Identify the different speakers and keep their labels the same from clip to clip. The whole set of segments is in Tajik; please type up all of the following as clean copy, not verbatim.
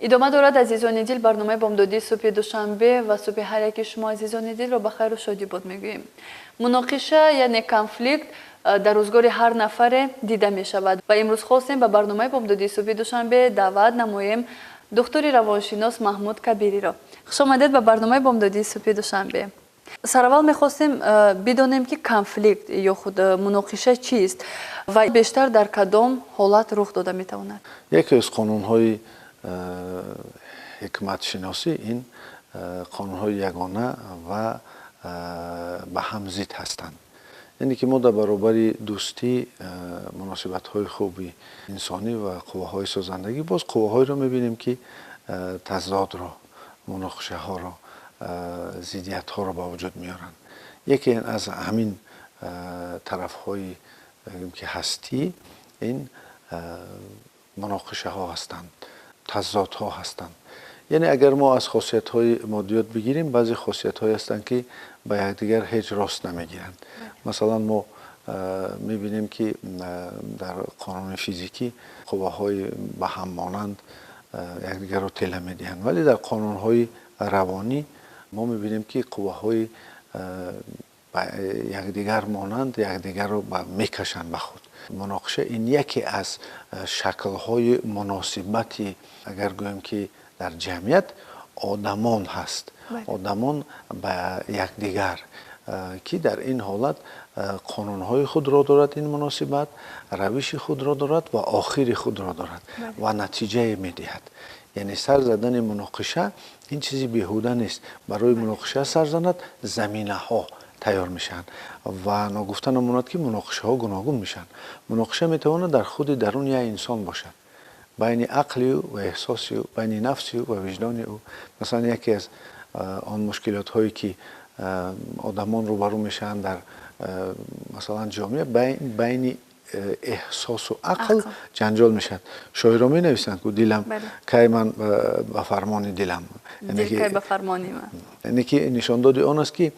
Speaker 1: Идома дорад, азизони дил, барномаи бомдодии субҳи душанбе ва субҳи ҳар яки шумо, азизони дилро ба хайру шодӣ бод мегӯем. Муноқиша, яъне конфликт, дар рӯзгори ҳар нафаре дида мешавад ва имрӯз хостем ба барномаи бомдодии субҳи душанбе даъват намоем духтури равоншинос Маҳмуд Кабириро. Хушомадед ба барномаи бомдодии субҳи душанбе. Сараввал мехостем бидонем, ки конфликт ё худ муноқиша чист ва бештар дар кадом ҳолат рух дода метавонад?
Speaker 2: Яке аз қонунҳои ҳикматшиносӣ, ин қонунҳои ягона ва ба ҳам зид ҳастанд, яъне ки мо дар баробари дӯстӣ, муносибатҳои хуби инсонӣ ва қувваҳои созандагӣ боз қувваҳоеро мебинем, ки тазодро, муноқишаҳоро, зиддиятҳоро ба вуҷуд меоранд. Яке аз ҳамин тарафҳои, ки ҳастӣ, ин муноқишаҳо ҳастанд, тазодҳо ҳастанд. Яъне агар мо аз хосиятҳои моддиёт бигирем, баъзе хосиятҳое ҳастанд, ки ба якдигар ҳеҷ рост намегиранд. Масалан, мо мебинем, ки дар қонуни физикӣ қувваҳои ба ҳам монанд якдигарро тела медиҳанд, вале дар қонунҳои равонӣ мо мебинем, ки қувваҳои ба якдигар монанд якдигарро мекашанд ба худ. Муноқиша ин яке аз шаклҳои муносибати, агар гӯем, ки дар ҷамъият одамон ҳаст, одамон ба якдигар, ки дар ин ҳолат қонунҳои худро дорад, ин муносибат равиши худро дорад ва охири худро дорад ва натиҷае медиҳад. Яъне сар задани муноқиша ин чизи беҳуда нест. Барои муноқиша сар занад, заминаҳо тайёр мешаванд ва ногуфта намонад, ки муноқишаҳо гуногун мешаванд. Муноқиша метавонад дар худи даруни як инсон бошад, байни ақли ӯ ва эҳсоси ӯ, байни нафси ӯ ва виҷдони ӯ. Масалан, яке аз он мушкилотҳое, ки одамон рӯбарӯ мешаванд дар, масалан, ҷомеа, байни эҳсосу ақл ҷанҷол мешавад. Шоиро менависанд, ку дилам кай ман ба фармони дилам. Яъне ки нишондоди он аст, ки,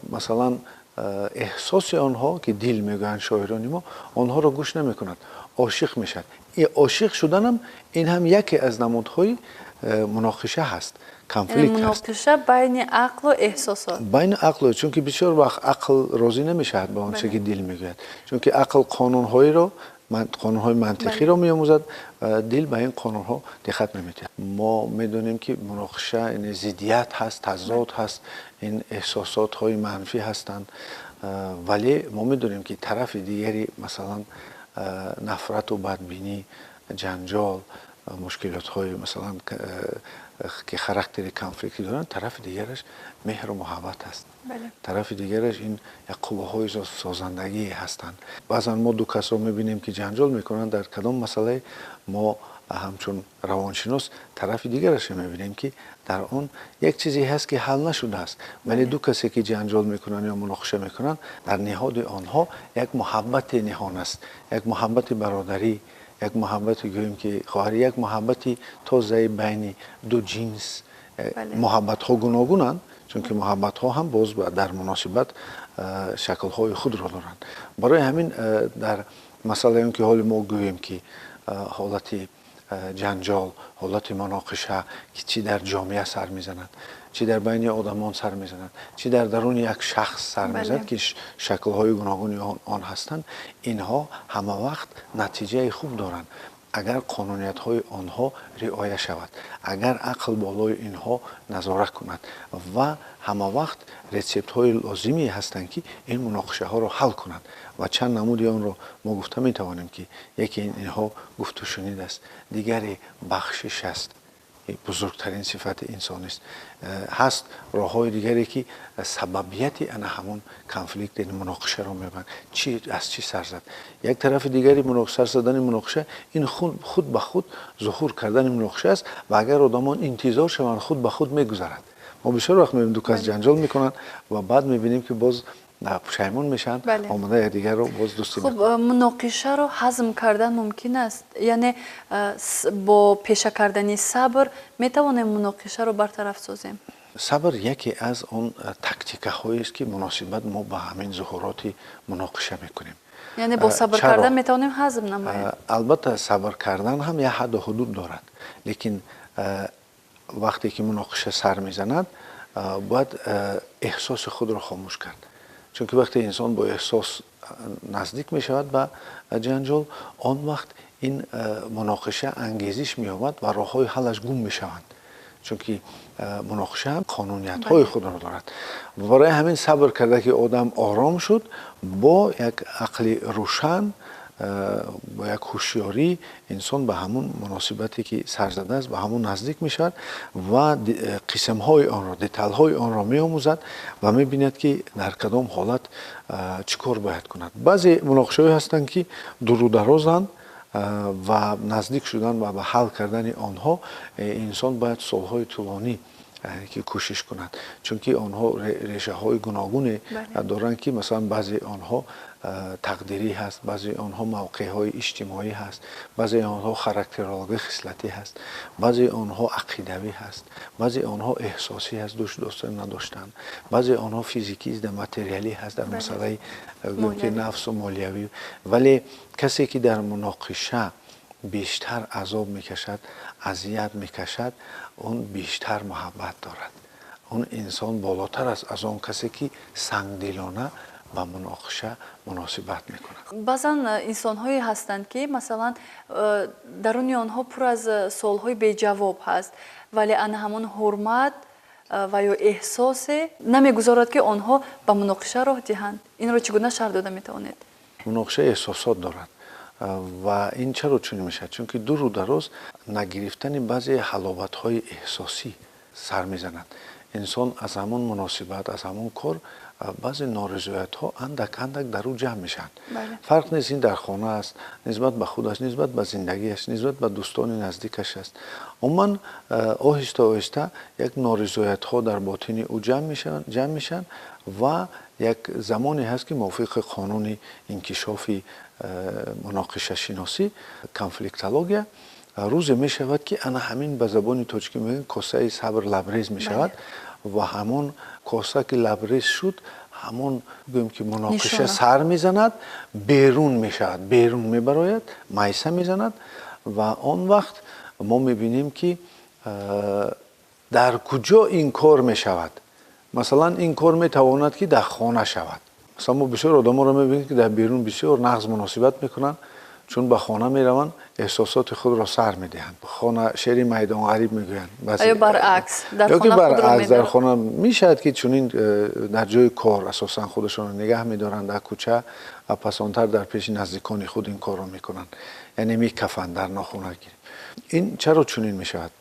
Speaker 2: масалан, эҳсоси онҳо, ки дил мегӯянд шоирони мо, онҳоро гӯш намекунад, ошиқ мешавад. Ошиқ шуданам ин ҳам яке аз намудҳои муноқиша ҳаст, конфликт.
Speaker 1: Муноқиша байни ақлу эҳсосот.
Speaker 2: Байни ақлу, чунки бисёр вақт ақл розӣ намешавад ба он чизе, ки дил мегӯяд, чунки ақл қонунҳоеро, қонунҳои мантиқиро меомӯзад, дил ба ин қонунҳо диққат намедиҳад. Мо медонем, ки муноқиша яъне зиддият ҳаст, тазод ҳаст, ин эҳсосотҳои манфӣ ҳастанд, вале мо медонем, ки тарафи дигари, масалан, нафрату бадбинӣ, ҷанҷол, мушкилотҳои, масалан, ки характери конфликтӣ доранд, тарафи дигараш меҳру муҳаббат аст, тарафи дигараш ин як қувваҳои созандагӣ ҳастанд. Баъзан мо ду касро мебинем, ки ҷанҷол мекунанд дар кадом масъалае, мо ҳамчун равоншинос тарафи дигарашро мебинем, ки дар он як чизе ҳаст, ки ҳал нашудааст, вале ду касе, ки ҷанҷол мекунанд ё муноқиша мекунанд, дар ниҳоди онҳо як муҳаббати ниҳон аст, як муҳаббати бародарӣ, як муҳаббати, гӯем, ки хоҳарӣ, як муҳаббати тозаи байни ду ҷинс. Муҳаббатҳо гуногунанд, чунки муҳаббатҳо ҳам боз дар муносибат шаклҳои худро доранд. Барои ҳамин дар масъалаи он, ки ҳоли мо гӯем, ки ҳолати ҷанҷол, ҳолати муноқиша, ки чӣ дар ҷомеа сар мезанад, чӣ дар байни одамон сар мезанад, чӣ дар даруни як шахс сар мезанад, ки шаклҳои гуногуни он ҳастанд, инҳо ҳама вақт натиҷаи хуб доранд, агар қонуниятҳои онҳо риоя шавад, агар ақл болои инҳо назора кунад, ва ҳама вақт рецептҳои лозимие ҳастанд, ки ин муноқишаҳоро ҳал кунанд. Ва чанд намуди онро мо гуфта метавонем, ки яке инҳо гуфтушунид аст, дигаре бахшиш аст, бузургтарин сифати инсонист. Ҳаст роҳҳои дигаре, ки сабабияти ана ҳамон конфликт, яъне муноқишаро мебаранд, чи аз чӣ сар зад. Як тарафи дигари сар задани муноқиша ин худ ба худ зуҳур кардани муноқиша аст ва агар одамон интизор шаванд, худ ба худ мегузарад. Мо бисёр вақт мебинем, ду кас ҷанҷол мекунанд ва баъд мебинем, ки боз пушаймон мешаванд, омода якдигарро боз дӯстӣ.
Speaker 1: Хуб, муноқишаро ҳазм кардан мумкин аст? Яъне бо пеша кардани сабр метавонем муноқишаро бартараф созем?
Speaker 2: Сабр яке аз он тактикаҳоест, ки муносибат мо ба ҳамин зуҳуроти муноқиша мекунем.
Speaker 1: Яъне бо сабр кардан метавонем ҳазм намоем?
Speaker 2: Албатта, сабр кардан ҳам як ҳадду ҳудуд дорад, лекин вақте ки муноқиша сар мезанад, бояд эҳсоси худро хомӯш кард. Чунки вақте инсон бо эҳсос наздик мешавад ба ҷанҷол, он вақт ин муноқиша ангезиш меёбад ва роҳҳои ҳаллаш гум мешаванд. Чунки муноқиша ҳам қонуниятҳои худро дорад. Барои ҳамин сабр карда ки одам ором шуд, бо як ақли рӯшан, бо як ҳушёрӣ инсон ба ҳамун муносибате ки сар задааст, ба ҳамун наздик мешавад ва қисмҳои онро, деталҳои онро меомӯзад ва мебинад, ки дар кадом ҳолат чӣ кор бояд кунад. Баъзе муноқишаҳое ҳастанд, ки дуру дарозанд ва наздик шудан ва ба ҳал кардани онҳо инсон бояд солҳои тӯлонӣ ки кӯшиш кунад, чунки онҳо решаҳои гуногуне доранд, ки масалан баъзе онҳо тақдирӣ ҳаст, баъзе онҳо мавқеъҳои иҷтимоӣ ҳаст, баъзе онҳо характерологӣ хислатӣ ҳаст, баъзе онҳо ақидавӣ ҳаст, баъзе онҳо эҳсосӣ ҳаст, дӯст доштан надоштан, баъзе онҳо физикӣ дар материалӣ ҳаст, дар масъалаи гӯем ки нафсу молиявӣ. Вале касе ки дар муноқиша бештар азоб мекашад, азият мекашад, он бештар муҳаббат дорад. Он инсон болотар аст аз он касе ки сангдилона ба муноқиша муносибат мекунад.
Speaker 1: Баъзан инсонҳое ҳастанд, ки масалан даруни онҳо пур аз суолҳои беҷавоб ҳаст, вале ана ҳамон ҳурмат ва ё эҳсосе намегузорад, ки онҳо ба муноқиша роҳ диҳанд. Инро чӣ гуна шарҳ дода метавонед?
Speaker 2: Муноқиша эҳсосот дорад ва ин чаро чунин мешавад? Чунки дуру дароз нагирифтани баъзе ҳаловатҳои эҳсосӣ сар мезанад. Инсон аз ҳамон муносибат, аз ҳамон кор баъзе норизоятҳо андак андак дар ӯ ҷамъ мешаванд. Фарқ нест, ин дар хона аст, нисбат ба худаш, нисбат ба зиндагиаш, нисбат ба дӯстони наздикаш аст. Умуман оҳиста оҳиста як норизоятҳо дар ботини ӯ ҷамъ мешаванд ва як замоне ҳаст, ки мувофиқи қонуни инкишофи муноқишашиносӣ, конфликтология, рӯзе мешавад, ки ана ҳамин ба забони тоҷикӣ мегӯянд, косаи сабр лабрез мешавад ва ҳамон коса ки лабрез шуд, ҳамон гӯем ки муноқиша сар мезанад, берун мешавад, берун мебарояд, майса мезанад ва он вақт мо мебинем, ки дар куҷо ин кор мешавад. Масалан, ин кор метавонад, ки дар хона шавад. Масалан, мо бисёр одамонро мебинем, ки дар берун бисёр нағз муносибат мекунанд, чун ба хона мераванд, эҳсосоти худро сар медиҳанд. Хона шери майдонғариб мегӯянд.
Speaker 1: Ё баръакс, дар
Speaker 2: ё ки
Speaker 1: хона худро
Speaker 2: баръакс, дар
Speaker 1: медоранд.
Speaker 2: Хона мешавад, ки чунин дар ҷои кор асосан худашонро нигаҳ медоранд, дар кӯча ва пасонтар дар пеши наздикони худ ин корро мекунанд, яъне мекафанд дар нохунагирӣ. Ин чаро чунин мешавад?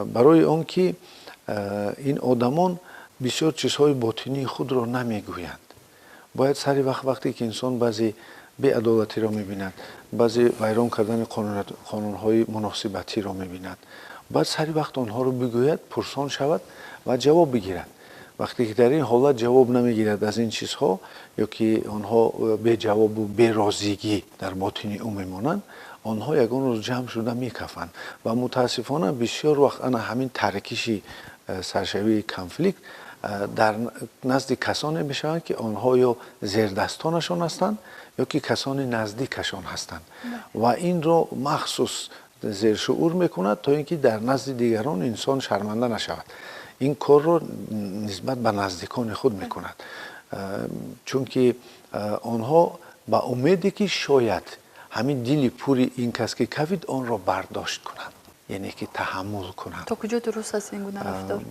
Speaker 2: Барои он ки ин одамон бисёр чизҳои ботинии худро намегӯянд. Бояд сари вақт, вақте ки инсон баъзе беадолатиро мебинад, баъзе вайрон кардани қонунҳои муносибатиро мебинад, бояд сари вақт онҳоро бигӯяд, пурсон шавад ва ҷавоб бигирад. Вақте ки дар ин ҳолат ҷавоб намегирад аз ин чизҳо ё ки онҳо беҷавобу берозигӣ дар ботини ӯ мемонанд, онҳо ягон рӯз ҷамъ шуда мекафанд. Ва мутаассифона бисёр вақт ана ҳамин таркиши саршавии конфликт дар назди касоне мешаванд, ки онҳо ё зердастонашон ҳастанд, ё ки касони наздикашон ҳастанд ва инро махсус зершуур мекунад, то ин ки дар назди дигарон инсон шарманда нашавад. Ин корро нисбат ба наздикони худ мекунад, чунки онҳо ба умеде ки шояд ҳамин дили пури ин кас ки кафид, онро бардошт кунанд, яъне ки таҳаммул кунанд.
Speaker 1: То куҷо дуруст аст ин гуна рафтор?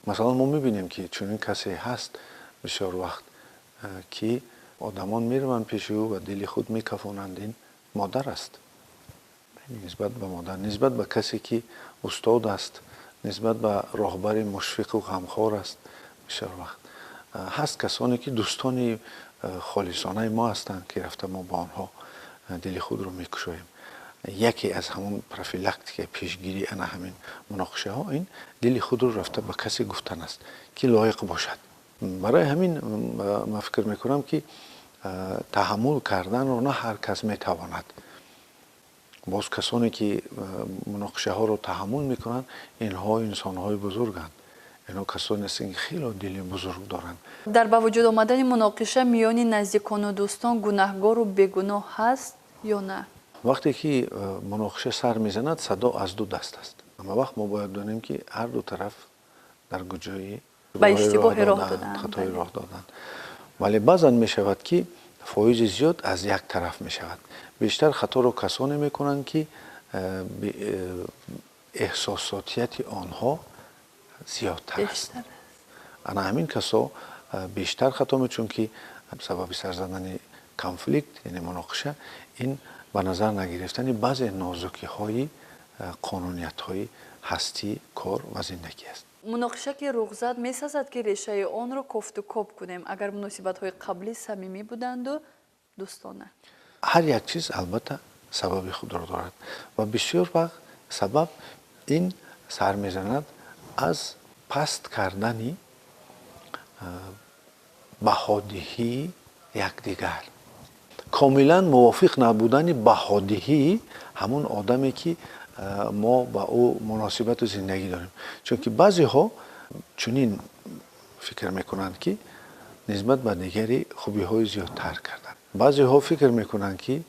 Speaker 2: Масалан, мо мебинем, ки чунин касе ҳаст бисёр вақт, ки одамон мераванд пеши ӯ ва дили худ мекафонанд. Ин модар аст, нисбат ба модар, нисбат ба касе ки устод аст, нисбат ба роҳбари мушфиқу ғамхор аст. Бисёр вақт ҳаст касоне ки дӯстони холисонаи мо ҳастанд, ки рафта мо ба онҳо дили худро мекушоем. Яке аз ҳамон профилактика, пешгирӣ ана ҳамин муноқишаҳо ин дили худро рафта ба касе гуфтан аст, ки лоиқ бошад. Барои ҳамин ман фикр мекунам, ки таҳаммул карданро на ҳар кас метавонад. Боз касоне ки муноқишаҳоро таҳаммул мекунанд, инҳо инсонҳои бузурганд. Инҳо касоне ҳастанд, ки хеле дили бузург доранд.
Speaker 1: Дар ба вуҷуд омадани муноқиша миёни наздикону дӯстон гунаҳгору бегуноҳ ҳаст ё на?
Speaker 2: Вақте ки муноқиша сар мезанад, садо аз ду даст аст. Ҳама вақт мо бояд донем, ки ҳар ду тараф дар куҷои
Speaker 1: ба иштибоҳи роҳ доданд,
Speaker 2: хатои роҳ доданд. Вале баъзан мешавад, ки фоизи зиёд аз як тараф мешавад. Бештар хаторо касоне мекунанд, ки эҳсосотияти онҳо зиёдтар аст. Ана ҳамин касо бештар хато чунки сабаби сар задани конфликт, яъне муноқиша, ин ба назар нагирифтани баъзе нозукиҳои қонуниятҳои ҳастӣ, кор ва зиндагӣ аст.
Speaker 1: Муноқиша ки рух зад, месазад, ки решаи онро кофту коб кунем, агар муносибатҳои қаблӣ самимӣ буданду дӯстона.
Speaker 2: Ҳар як чиз албатта сабаби худро дорад ва бисёр вақт сабаб ин сар мезанад аз паст кардани баҳодиҳии якдигар, комилан мувофиқ набудани баҳодиҳии ҳамон одаме, ки мо ба ӯ муносибату зиндагӣ дорем. Чунки баъзеҳо чунин фикр мекунанд, ки нисбат ба дигаре хубиҳои зиёдтар карданд, баъзеҳо фикр мекунанд, ки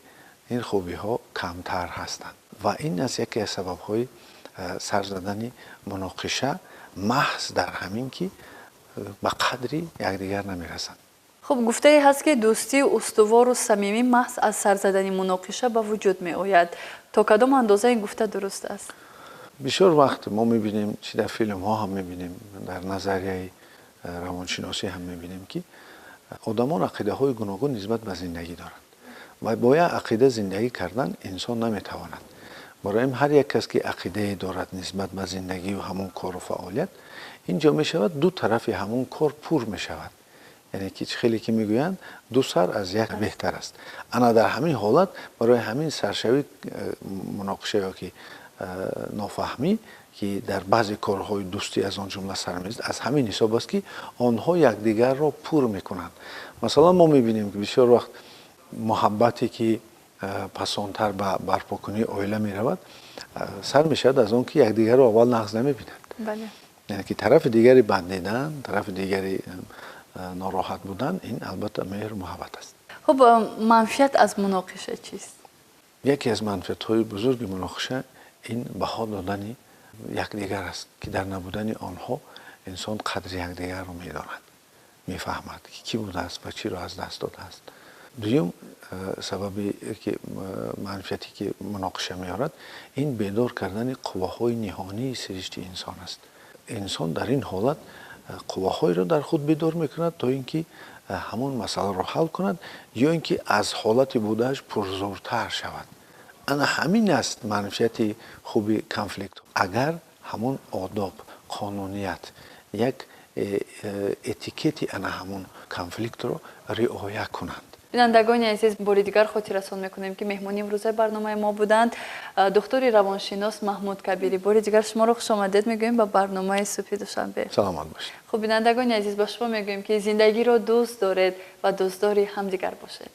Speaker 2: ин хубиҳо камтар ҳастанд, ва ин аз яке аз сабабҳои сар задани муноқиша маҳз дар ҳамин, ки ба қадри якдигар намерасанд.
Speaker 1: Хуб, гуфтае ҳаст, ки дӯстии устувору самимӣ маҳз аз сар задани муноқиша ба вуҷуд меояд. То кадом андоза ин гуфта дуруст аст?
Speaker 2: Бисёр вақт мо мебинем, чи дар филмҳо ҳам мебинем, дар назарияи равоншиносӣ ҳам мебинем, ки одамон ақидаҳои гуногун нисбат ба зиндагӣ доранд ва бо як ақида зиндагӣ кардан инсон наметавонад. Барои ин ҳар як кас, ки ақидае дорад нисбат ба зиндагию ҳамон кору фаъолият, ин ҷо мешавад ду тарафи ҳамон кор пур мешавад, яъне ки хеле ки мегӯянд, ду сар аз як беҳтар аст. Ана дар ҳамин ҳолат барои ҳамин саршавӣ муноқиша ё ки нофаҳмӣ, ки дар баъзе корҳои дӯстӣ аз он ҷумла сар мезад, аз ҳамин ҳисоб аст, ки онҳо якдигарро пур мекунанд. Масалан, мо мебинем, ки бисёр вақт муҳаббате, ки пасонтар ба барпокунии оила меравад, сар мешавад аз он, ки якдигарро аввал нағз намебинанд, яъне ки тарафи дигари бад дидан, тарафи дигари нороҳат будан, ин албатта меҳру муҳаббат аст.
Speaker 1: Хуб, манфиат аз муноқиша чист?
Speaker 2: Яке аз манфиатҳои бузурги муноқиша ин баҳо додани якдигар аст, ки дар набудани онҳо инсон қадри якдигарро медонад, мефаҳмад, ки кӣ будааст ва чиро аз даст додааст. Дуюм сабаби ки манфиате, ки муноқиша меорад, ин бедор кардани қувваҳои ниҳонии сиришти инсон аст. Инсон дар ин ҳолат қувваҳоеро дар худ бедор мекунад, то ин ки ҳамон масъаларо ҳал кунад ё ин ки аз ҳолати будааш пурзӯртар шавад. Ана ҳамин аст манфиати хуби конфликт, агар ҳамон одоб, қонуният, як этикети ана ҳамон конфликтро риоя кунанд.
Speaker 1: Бинандагони азиз, бори дигар хотиррасон мекунем, ки меҳмони имрӯзаи барномаи мо буданд духтури равоншинос Маҳмуд Кабирӣ. Бори дигар шуморо хушомадед мегӯем ба барномаи «Субҳи Душанбе».
Speaker 2: Саломат бошед.
Speaker 1: Хуб, бинандагони азиз, ба шумо мегӯем, ки зиндагиро дӯст доред ва дӯстдори ҳамдигар бошед.